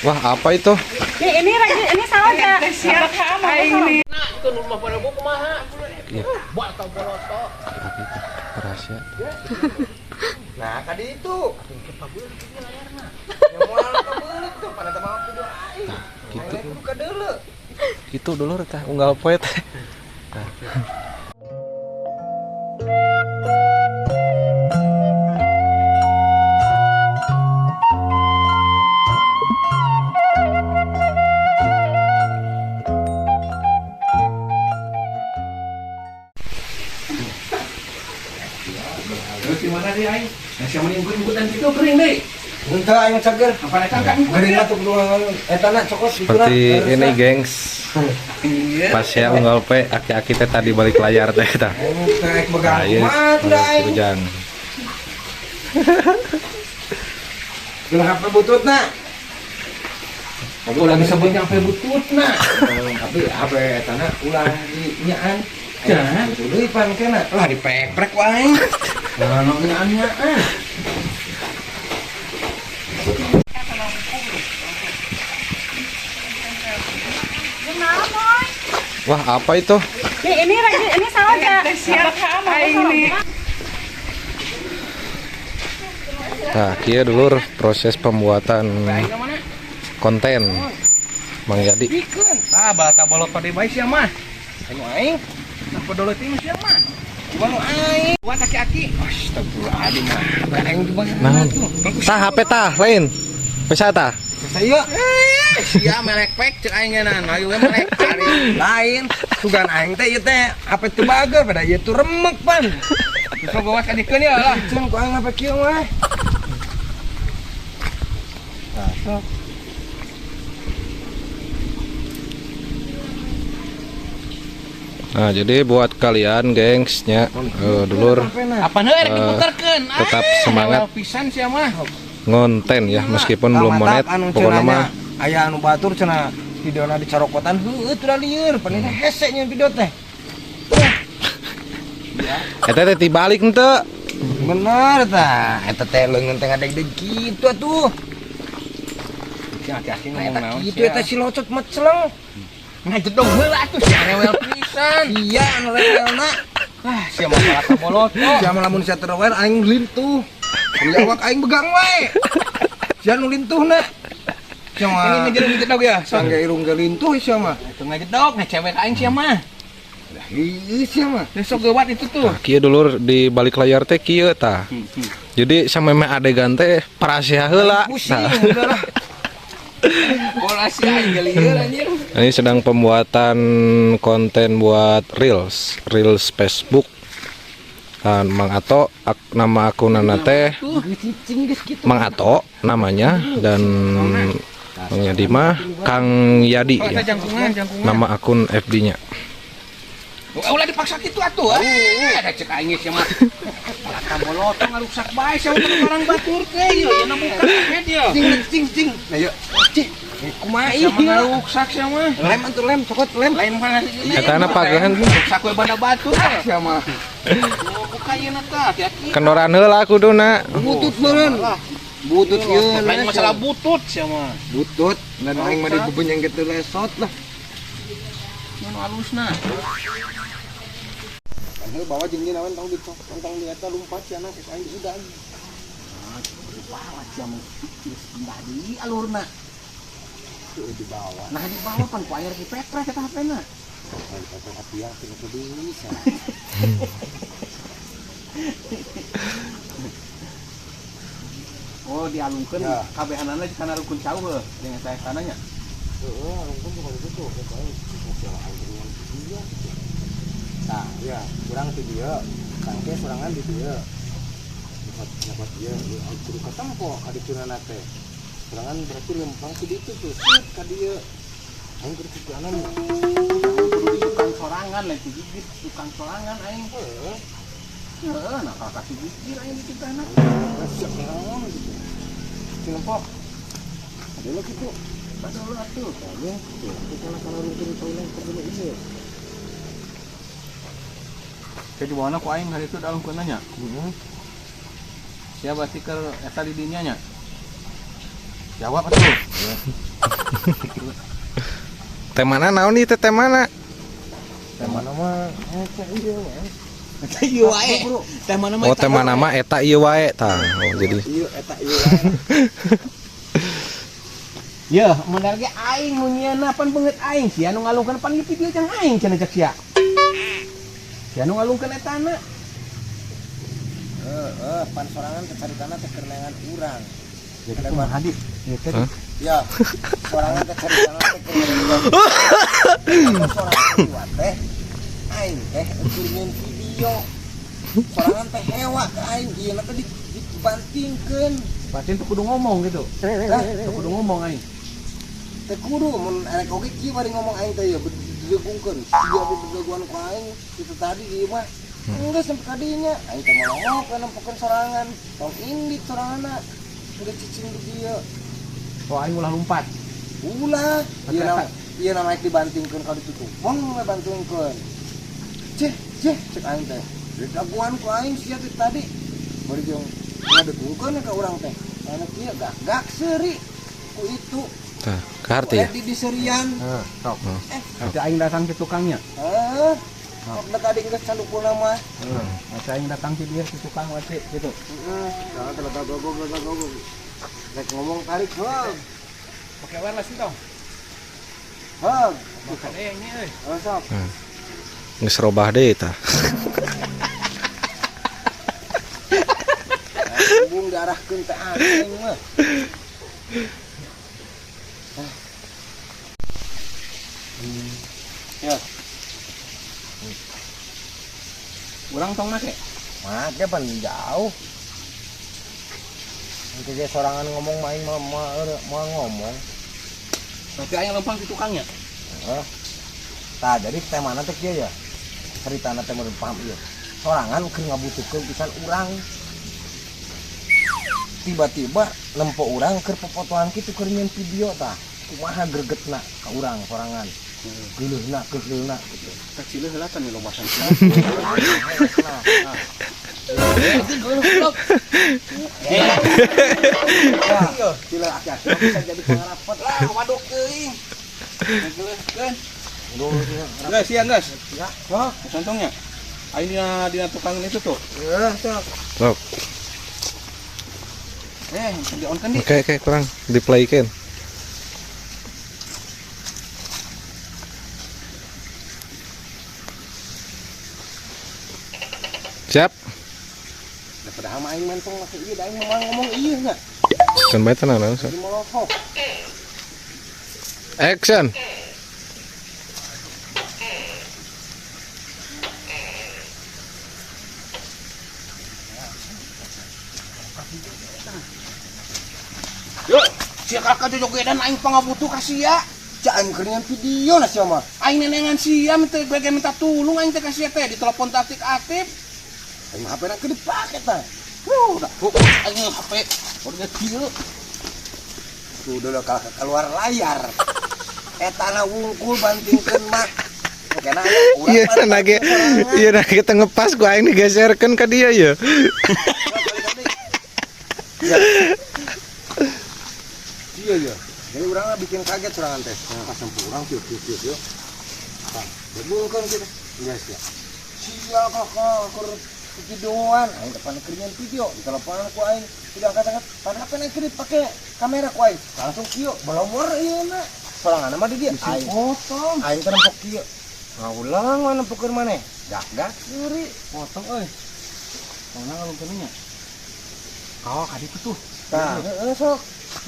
Wah, apa itu? Ini ini salah gak? Ini. Iya. Tapi itu rahasia. Nah, tadi itu. Ya moal kabeuleuh tuh pada teh mah video aing. Gitu. Aing kudu kadeuleu. Gitu dulur tah unggal poe teh. Tah. Terus gimana deh aing? Nah, siapa yang ikut-ikutan gitu kering deh. Henteu aing cager. Apa datang kan? Geuring atuh kudu eta na cokot Seperti ini, gengs. Iya. Pas ya unggal poe aki-aki teh tadi balik layar teh tah. Teh begang Nah, ieu kumaha tuh da aing. Ujang. Gelah HP bututna. Tapi ulah disebut nyampe bututna. Tapi HP eta na ulah di nyaan. Jangan. Itu deui pan kena. Lah dipeprek wae. Nah, nu nyaan-nyaan. Wah, apa itu? Ini salah gak? Ini. Nah, kieu dulur proses pembuatan konten Mang Yadi. Bikeun. Ah, balata bolot pada bae sia mah. Anu aing, Nah, podolot ini sia mah. cuma nu aing. Buat aki-aki. Astagfirullahaladzim mah. HP aing di mana Naon? tuh? Tah HP tah lain. Bisa tah? Saya Eh, sia melek pek cek aing ngeunaan. Ayo we melek ari lain sugan aing teh ieu teh HP teu bager pada ieu tuh remek pan. Terus gawas kadikeun ya lah. Ceun ku aing HP kieu mah. Nah, sok. Nah, jadi buat kalian gengsnya dulur Apa heuh rek diputerkeun? tetap semangat. Rewel pisan sia mah. Ngonten ya meskipun belum monet, anu pokoknya mah aya anu batur cenah videona dicarokotan heueuh teu lieur pan ini hese nya video teh. eta teh tibalik henteu. Bener tah, eta teh leungeun teh ngadeg-deg kitu atuh. Sia aki-aki Nah, ngomong eta naon kitu sia. eta si locot mah celeng. Ngajedog heula atuh sia rewel pisan. Iya anu rewelna. Ah, sia mah balata bolot. Sia mah lamun sia teu rewel aing lintuh. Awak aing begang wae. Sia nu lintuhna. Sia mah Ini ngejedog ngejedog ya. sangga irung ge lintuh sia mah. Itu ngejedog ngecewek aing sia mah. Ih sia mah. Besok gawat itu tuh. Nah, kieu dulur di balik layar teh kieu tah. Jadi sameme adegan teh parasia heula. Pusing Nah, udah lah. Bola sia aing gelieur anjir. ini sedang pembuatan konten buat reels, reels Facebook. Dan Mang Ato nama akunanna teh Cicing geus kitu. Mang Ato namanya dan Mang Yadi mah Kang Yadi Oh, ya. eta jangkungan, jangkungan. Nama akun FB-nya. Ulah dipaksa kitu atuh. Eh, ada cek aing sia mah. Balata bolot ngaruksak bae sia mah barang batur teh ieu yeuna buka media. Cing cing cing. Nah yuk. Cing. Kumaha Sia ieu? mah ngaruksak sia mah. Lem atuh lem, cokot lem. Lain mana Eta na pagehan Ruksak we banda batu teh. Sia mah. Buka yeuna tah aki-aki. kendoran heula kuduna. Butut meureun. Butut ieu. Lain masalah butut sia mah. Butut dan aing mah dibebenyang kitu lesot lah. Nu halusna. Kan bawa jeung ieu naon tong di tong di eta lumpat sia anak aing diudan. Bawa sia mah. Geus pindah deui alurna. Tuh di bawah. Nah di bawah pan ku air dipetrek eta HP-na. Lain petrek atiang teu kudu sia. Oh dialungkeun Ya. kabehanana kana rukun cau heuh jeung eta etana nya. Heeh, alungkeun bukan gitu. Aing sia aing dengan dia. Tah, ya, kurang ti dieu. Tangke sorangan di dieu. Nyokot nyokot ieu, ieu kudu katempo ka dicunana teh. Sorangan berarti lempang ti ditu tuh, sut ka dieu. Aing kudu kituanan. Kudu di tukang sorangan lain ti gigit tukang sorangan aing. Heeh. Heeh, nah kalau kasih gigir aing di kitana. Siap naon gitu. Cilempok. Ada lo gitu. Padahal atuh. Kayaknya tuh, kita kana rungkun tahunan perlu ieu. Jadi bawana ku aing hari itu dalungkeun nya. Heeh. Sia berarti keur eta di dinya nya. Jawab atuh. Temana naon ieu teh temana? Temana mah eta ieu wae. Eta ieu wae. Temana mah. Oh, temana mah eta ieu wae tah. Oh, jadi ieu eta ieu wae. Yeuh, mun ge aing nu nyieuna pan beungeut aing sia nu ngalungkeun pan di video jang aing cenah cek sia. Sia nu ngalungkeun etana. Heeh, pan sorangan teh caritana teh keur neangan urang. Jadi kumaha di? Ieu teh. Ya, sorangan teh caritana teh keur neangan sorangan ieu teh. Aing teh keur nyieun video. Sorangan teh hewa ka aing ieu na teh dibantingkeun. Berarti teu kudu ngomong gitu. Hah? Teu kudu ngomong aing. Teu kudu mun arek oge kieu bari ngomong aing teh ya didegungkeun. Sia dideguan ku aing itu tadi ieu mah. Enggak sampai kadinya aing teh molongok kana nempokeun sorangan. Tong indit soranganna. Udah cicing di dieu. Oh, aing ulah lompat. Ulah. Ieu na naik dibantingkeun ka ditu. Wong we bantingkeun. Ceh, ceh cek aing teh. Didaguan ku aing sia teh tadi. Bari jeung ngadegungkeun ka urang teh. Anu kieu gak-gak seuri ku itu. Tah, kaharti ya. Di diserian. Heeh, sok. Nanti aing datang ke tukangnya. Heeh. Sok da tadi geus candukuna mah. Heeh. Nanti aing datang ke dia ke tukang wae gitu. Heeh. Jangan terlalu gogog. Rek ngomong tarik heug. Pakai wireless entong. Heug. Bukan ini euy. Oh, sok. Geus robah deui tah. Bung diarahkeun teh aing mah. Ya. Urang tong make. Make pan jauh. Engke ge sorangan ngomong main mah mau ngomong. Berarti aing lempang di tukangnya. Heeh. Tah jadi temana teh kieu ya. Caritana teh mun paham ieu. Sorangan keur ngabutuhkeun pisan urang. Tiba-tiba nempo urang keur popotoan kitu keur nyeun video tah. Kumaha gregetna ka urang sorangan. Geuleuhna keuheulna gitu. Tah cileuh heula tah lobasan. Itu geuleuh blok. Cileuh aki-aki bisa jadi pangarapot lah waduk teuing. Geuleuhkeun. Geus sia geus. Ya, sok. Contongnya. Aing dina tukang itu tuh. Heeh, sok. Sok. Di on kan di. Oke, kurang di-playkeun. Siap. Da padahal mah aing mentong make ieu da aing mah ngomong ieu nya. Kan bae tenang naon sok. Jadi molokok. Action. Yo, sia kakak jojogedan aing pangabutuh ka sia. Cak aing keur nyeun video na sia mah. Aing nenengan sia minta bege minta tulung aing teh ka sia teh ditelepon teh aktif-aktif. Aing HP na keur dipake tah. Huh, dah. Aing HP udah kieu. Tuh udah keluar layar. Eta na wungkul bantingkeun mah. Kena urang Iya nage, iya nage teu ngepas ku aing digeserkeun ka dia ya. Iya ya. Jadi urang bikin kaget sorangan teh. Pas nempo urang kieu kieu kieu kieu. Tah, degungkeun kieu. Geus ya. Sial kakak keur videoan, aing depan keur nyeun video, diteleponan ku aing, tidak angkat-angkat, pan HP na keur dipake kamera ku aing. Langsung kieu, belomor ieu na. Sorangan mah di dieu. Aing potong. Aing teh nempok kieu. Ngaulang mah nempokeun maneh. Gak-gak seuri. Potong euy. Mana ngalungkeun nya? Kawak ka ditu tuh. Tah, heeh sok.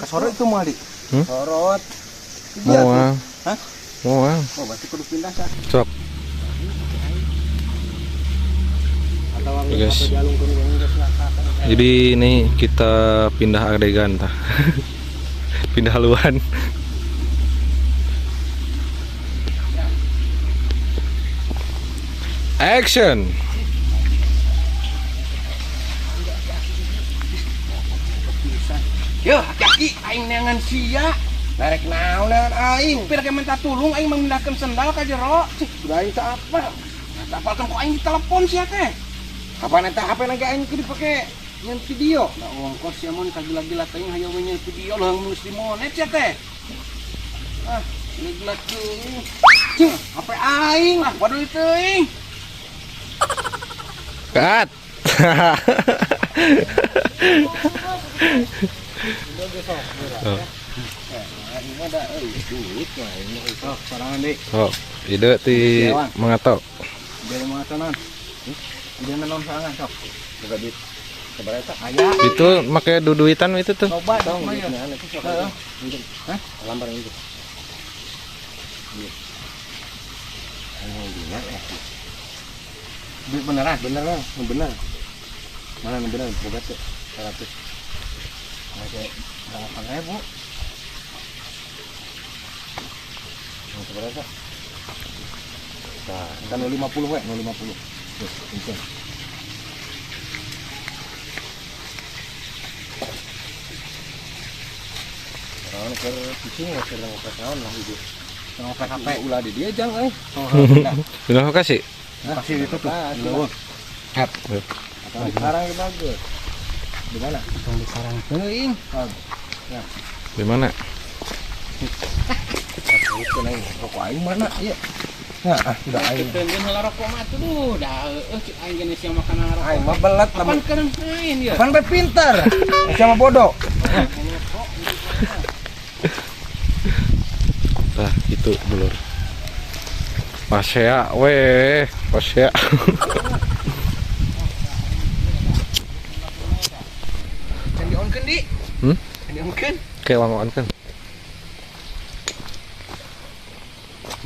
Kasorot itu moal di. Sorot. Moal. Hah? Moal. Oh, berarti kudu pindah sah. Sok. Guys. Jadi ini kita pindah adegan tah. Pindah haluan. Action. Yo, aki-aki aing neangan sia. Narek naon neangan aing. Pira ge minta tulung aing memindahkeun sendal ka jero. Cih, udah aing teu apa. Nah, apalkeun ku aing ditelepon sia teh. Kapan eta HP lagi aing keur dipake nyen video? Da ongkos sia mun kagila-gila teuing hayo we nyen video leuheung geus dimonet sia teh. Ah, ini gelat teuing. Cing, HP aing lah, waduh teuing. Cut. Oh. Oh, ide ti Mangato. Dari Mangato non. Ide non sorangan sok. Boga duit. Sabaraha eta? Aya. Itu make duduitan itu tuh. Coba dong heeh. Hah? Lambar itu. Duit beneran? Bener lah, bener. Mana yang bener? Boga teh 100. Make 8.000. Yang sabaraha eta? Tah, kan 50 we, 50. Terus, itu. Orang keur cicing keur ngopek naon lah itu. Ngopek HP ulah di dia jang euy. Udah kasih. Kasih itu tuh. Leuweung. Hat. Atau di sarang ge bagus. Di mana? Tong di sarang teuing. Ya. Di mana? Itu aing rokok aing mana? Iya. Nah, ah udah aing. Keun heula rokok mah atuh duh, da heueuh cik aing geus sia makan rokok. Aing mah belat lamun keur main ieu. Pan bae pinter. Sia mah bodoh. Nah, itu dulur. Pasea weh, pasea. Can di-onkeun di? Hmm? Can di-onkeun? Oke, wang-onkeun.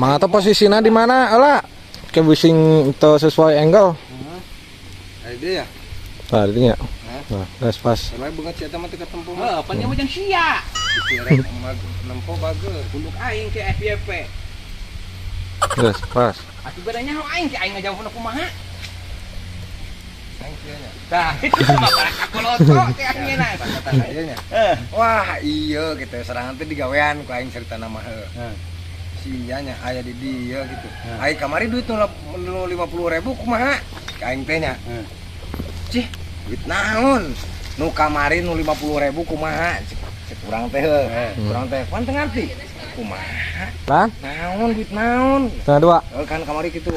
Mangato posisinya di mana? Ala, ke bising itu sesuai angle. Heeh. Ada ya? Nah, ini ya. Nah, gas pas. Soalnya bunga cia mah teu katempo. Heuh, pan ieu mah jeung sia. Dikira nempo bagus. Punduk aing ke FYP. Gas pas. Atuh bedanya aing ke aing ngajauhna kumaha? Aing kieu nya. Tah, itu mah baraka koloto teh aing na. Tah ieu nya. Wah, iya gitu serangan teh digawean ku aing cerita mah heuh. Sia nya aya di dieu gitu. Aing kamari duit nu 50.000 kumaha? Aing teh nya. Cih, duit naon? Nu kamari nu 50.000 kumaha? Cek urang teh heuh. Urang teh pan teu ngarti. Kumaha? Lan? Naon duit naon? 1.5. Kan kamari kitu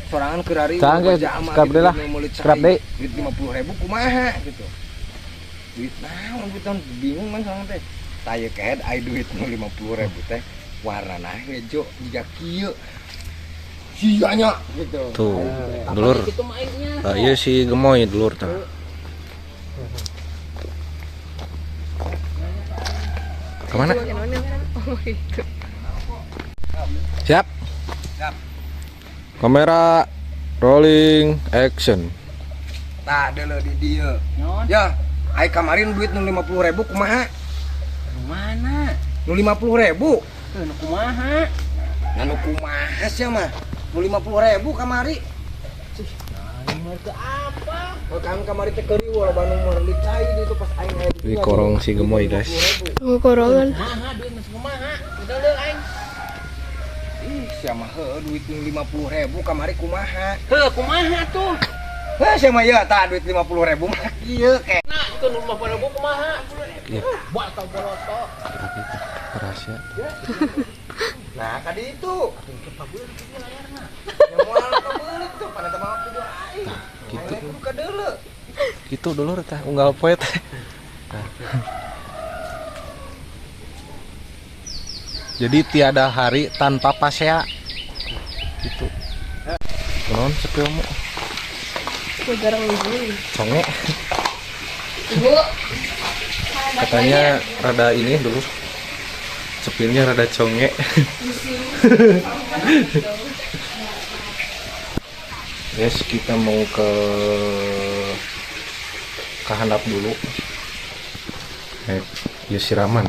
sorangan keur ari Canggih, kerap deui lah. Kerap deui. Duit 50.000 kumaha gitu. Duit naon duit naon bingung man sorangan teh. Tah ieu kehed ai duit nu 50.000 teh warnana hejo jiga kieu. Sia nya gitu. Tuh, dulur. Tah ieu si gemoy dulur tah. Kemana? Siap? Siap. Kamera rolling action. Tah deuleu di dieu. Ya, ai kamarin duit nu 50.000 kumaha? Nu mana? Nu 50.000. Heuh, nu kumaha? Nah, nu kumaha sia mah? Nu 50.000 kamari. Cih, aing mah teu apa? Oh, kan kamari teh keuri loba nu meuli cai itu pas aing aya Di korong si gemoy, guys. Oh, korongan. Kumaha duit nu kumaha? Deuleu aing. Ih, sia mah heuh duit nu 50.000 kamari kumaha? Heuh, kumaha tuh? Heuh, sia mah ieu tah duit 50.000 mah kieu ke. Nah, itu nu 50.000 kumaha? Iya. Buat tau boloto. Tapi itu rahasia. Nah, kadi itu. Ya moal kabeuli tuh pada teh mah video aing. Nah, gitu. Aing kudu kadeuleu. Itu dulur tah unggal poe teh. Jadi tiada hari tanpa pasea. Itu. Kunaon sepilmu? Garang ibu. Conge. Ibu. Katanya rada ini dulu. Cepilnya rada conge. Yes, kita mau ke handap dulu. Ya siraman.